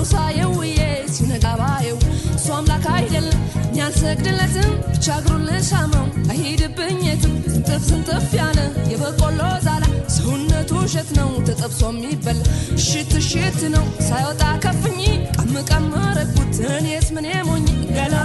ነው ሳየው ውዬ ሲነጋ ባየው እሱ አምላክ አይደለም እኔ አልሰግድለትም። ብቻ እግሩን ልሳመው አይሂድብኝ የትም። ዝንጥፍ ዝንጥፍ ያለ የበቆሎ ዛላ ሰውነቱ እሸት ነው ተጠብሶ የሚበላ። እሽት እሽት ነው ሳይወጣ ከፍኝ ቀም ቀም አረግኩት እኔስ ምኔ ሞኝ ገላ።